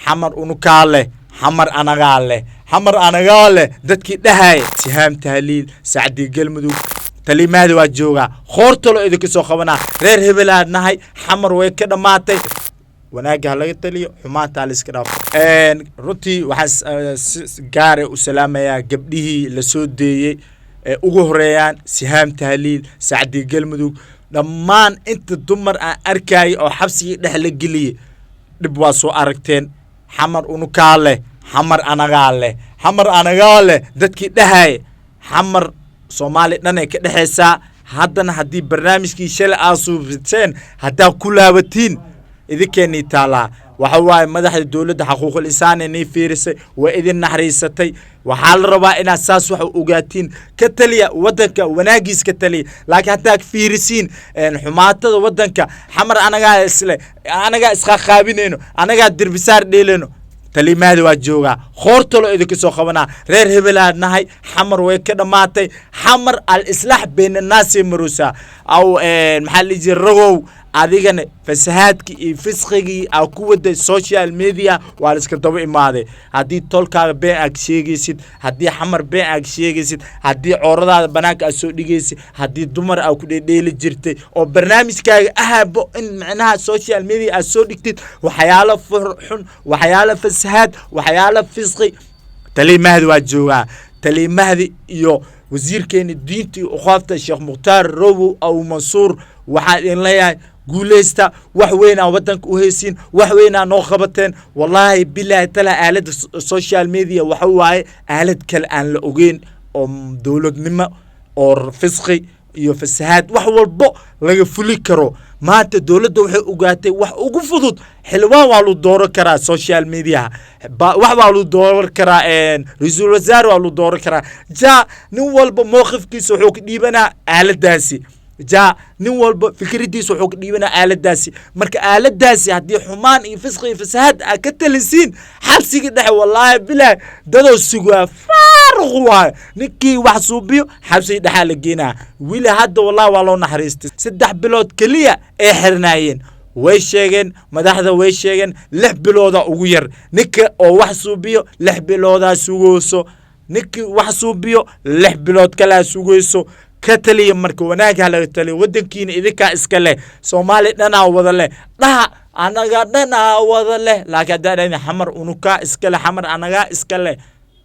Xamar unukaa leh, Xamar anagaa leh, Xamar anagaa leh. Dadkii dhahaya Sihaam Tahliil, Sacdii Galmudug, talimaada waa joogaa, khoortalo idinka soo qabanaa. Reer hebelaad nahay, Xamar way ka dhammaatay. Wanaagga ha laga taliyo, xumaanta ha la iska dhaafo. Runtii waxaan si gaara u salaamayaa gabdhihii lasoo deeyey ee ugu horeeyaan Sihaam Tahliil, Sacdii Galmudug, dhammaan inta dumar aan arkayay oo xabsigii dhex la geliyey. Dhib waa soo aragteen. Xamar unukaa leh, Xamar anagaa leh, Xamar anagaa leh. Dadkii dhahaya Xamar Soomaali dhan ay ka dhexaysaa, haddana haddii barnaamijkii shalay aa suubsateen haddaa ku laabatiin, idinkeenii taalaa. Waxa waaye, madaxda dowladda xaquuqul insaan inay fiirisay, waa idin naxariisatay. Waxaa la rabaa inaad saas wax u ogaatiin. Ka taliya waddanka wanaagiis, ka taliya. Laakiin haddaad fiirisiin xumaatada waddanka, Xamar anagaa isle, anagaa isqaqaabinayno, anagaa derbisaar dheelayno. Talimaada waa joogaa, khoortalo idinka soo qabanaa. Reer hebelaad nahay, Xamar way ka dhammaatay. Xamar al islaax beynanaasay marusaa aw maxaa la dhihi jiray. Ragow, adigana fasahaadkii iyo fisqigii aa ku waday social media waa la iska daba imaaday. Haddii tolkaaga been aad sheegaysid, haddii Xamar been aad sheegaysid, haddii cooradaada banaanka aad soo dhigaysid, haddii dumar aad ku dheedheeli jirtay oo barnaamijkaaga ahabo in micnaha social media aad soo dhigtid waxyaalo xun, waxyaalo fasahaad, waxyaalo fisqi, Taliimahdi waa joogaa. Taliimahdi iyo wasiirkeeni diinta iyo uqaafta, Sheekh Mukhtaar Robow Aw Mansuur, waxaa idin leeyahay guuleysta. Wax weynaa waddanka u haysiin, wax weynaa noo qabateen. Wallaahi, bilaahi, tala aaladda social media waxa waaye aalad kale aan la ogeyn oo dowladnimo oo fisqi iyo fasahaad wax walbo laga fuli karo. Maanta dowladda waxay ogaatay wax ugu fudud. Xildhibaan waa lu dooran karaa social mediaha, wax waa lu dooran karaa, ra-iisul wasaare waa lu dooran karaa. Ja nin walba mowqifkiisa wuxuu ka dhiibanaa aaladaasi, ja nin walba fikradiisa wuxuu ka dhiibanaa aaladaasi. Marka aaladaasi haddii xumaan iyo fisqi iyo fasahaad aad ka talisiin, xabsiga dhexe, wallaahi bilaah, dadoo sugaa faaruq waayo. Ninkii wax suubiyo xabsiga dhexaa la geenaa. Wili hadda wallahi waa loo naxariistay. 3 bilood keliya ay xirnaayeen, way sheegeen madaxda, way sheegeen 6 bilooda ugu yar. Ninka oo wax suubiyo 6 biloodaa sugooso, ninkii wax suubiyo 6 bilood kalaa sugayso. Ka taliya marka wanaag ha laga taliya. Waddankiina idinkaa iska leh, Soomaali dhanaa wada leh. Dhaha anaga dhanaa wada leh. Laakiin haddaa dhahdi Xamar unukaa iska leh, Xamar anagaa iska leh,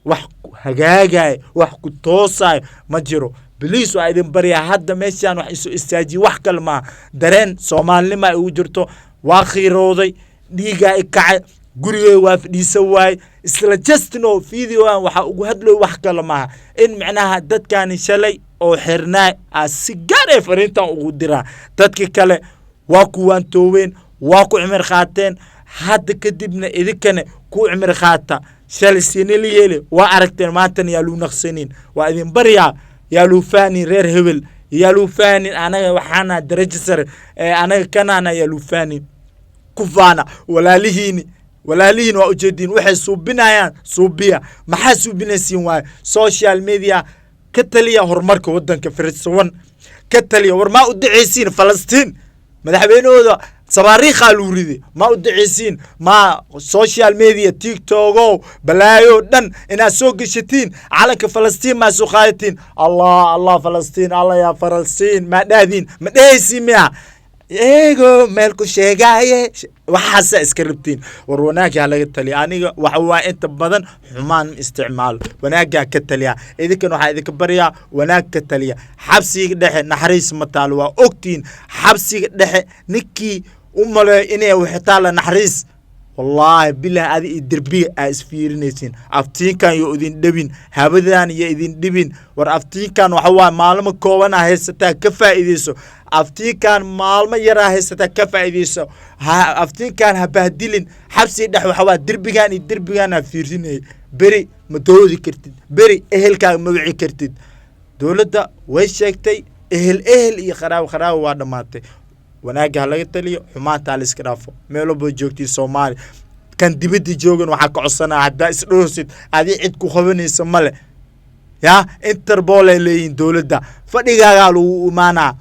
wax ku hagaagayo, wax ku toosayo ma jiro. Please, waa idin baryaa. Hadda meeshaan wax isu istaajiye wax kale maaha, dareen Soomaalinima ay ugu jirto. Waa khiirooday, dhiigaa i kacay, gurigay waa fadhiisan waaye. Isla justno videoan waxaa ugu hadloy wax kale maaha in micnaha dadkani shalay oo xirnaa aa si gaar ee fariintan ugu diraa. Dadka kale waa kuwaantoobeen, waa ku cimir qaateen. Hadda kadibna idinkana ku cimir qaata. Shalay sinila yeeli waa aragteen, maantana yaa luu naqsanin. Waa idin baryaa, yaa luu faanin reer hebel, yaa luu faanin anaga waxaana darajo sare ee anaga kanaana, yaa luu faanin. Ku faana walaalihiini. Walaalihiin waa ujeediin waxay suubinayaan. Suubiya, maxaa suubinaysiin waaye? Social media ka taliya horumarka waddanka firsawan ka taliya. War maa u dacaysiin Falastiin? Madaxweynahooda sabaariikhaa luu riday, ma u dacaysiin? Ma social media, TikTokow, balaayo dhan inaad soo geshatiin calanka Falastiin maa soo qaadatiin? Allah, Allah, Falastiin, Allah yaa Falastiin, maa dhahdiin? Ma dhehaysiin miya? Eego meel ku sheegaaye, waxaasa iska rabtiin. War wanaaggaa laga taliya. Aniga waxa waa inta badan xumaan ma isticmaalo, wanaaggaa ka taliya. Idinkan waxaa idinka baryaa wanaag ka taliya. Xabsiga dhexe naxariis ma taalo, waa ogtiin. Xabsiga dhexe ninkii u maleeyo inay waxitaa la naxariis, wallaahi bilahi, adi iyo derbiga aa isfiirinaysiin. Aftiinkan yo idin dhibin, habadan yo idin dhibin. War aftiinkan waxa waaye maalmo koobanaa haysataa, ka faa'iideyso. Aftiinkan maalmo yaraa haysataa, ka faa'iideyso. Ha aftiinkan ha bahdilin. Xabsiga dhex waxa waa derbigan iyo derbigan aa fiirinaya. Beri ma doodi kartid, beri ehelkaaga ma wici kartid. Dowladda way sheegtay, ehel ehel iyo qaraabo qaraabo waa dhammaatay. Wanaagga ha laga taliyo, xumaanta ha la iska dhaafo. Meel walba joogtay Soomaali, kan dibadda joogan waxaa ka codsanaa, haddaa isdhoosid adii cid ku qabanaysa male. Yaa Interpol ay leeyihiin dowladda, fadhigaagaa lagu imaanaa.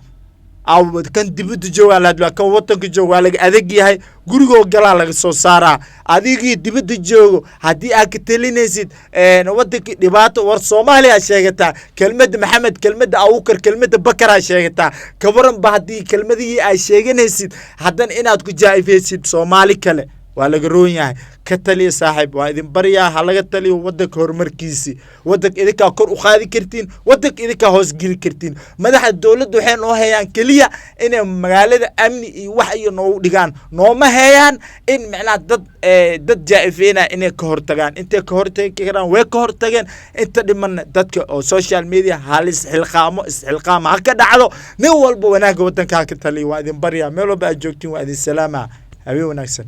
Kan dibadda joogaa la hadlaa, kan wadanka jooga waa laga adag yahay, gurigoo galaa laga soo saaraa. Adigii dibadda joogo, haddii aad ka talinaysid wadankii dhibaato, war Soomaaliya sheegataa, kelmadda Maxamed, kelmadda Abukar, kelmadda Bakaraa sheegataa, kabaran ba haddii kelmadihii aad sheeganaysid haddana inaad ku jaa'ifaysid Soomaali kale, waa laga roon yahay. Ka taliya, saaxiib, waa idin baryaa, ha laga taliyo wadanka horumarkiisi. Wadanka idinkaa kor u qaadi kartiin, wadanka idinkaa hoos geli kartiin. Madaxda dowladda waxay noo hayaan keliya inay magaalada amni iyo wax iyo noogu dhigaan, nooma hayaan in macnaha dad jaa'ifeynaya inay ka hortagaan. Intay ka hortagi karaan way ka hortageen. Inta dhimanna dadka oo social media halis xilqaamo, isxilqaama ha ka dhacdo, nin walba wanaagga wadanka ha ka taliyo. Waa idin baryaa, meel walba aad joogtiin, waa idin salaama, habeen wanaagsan.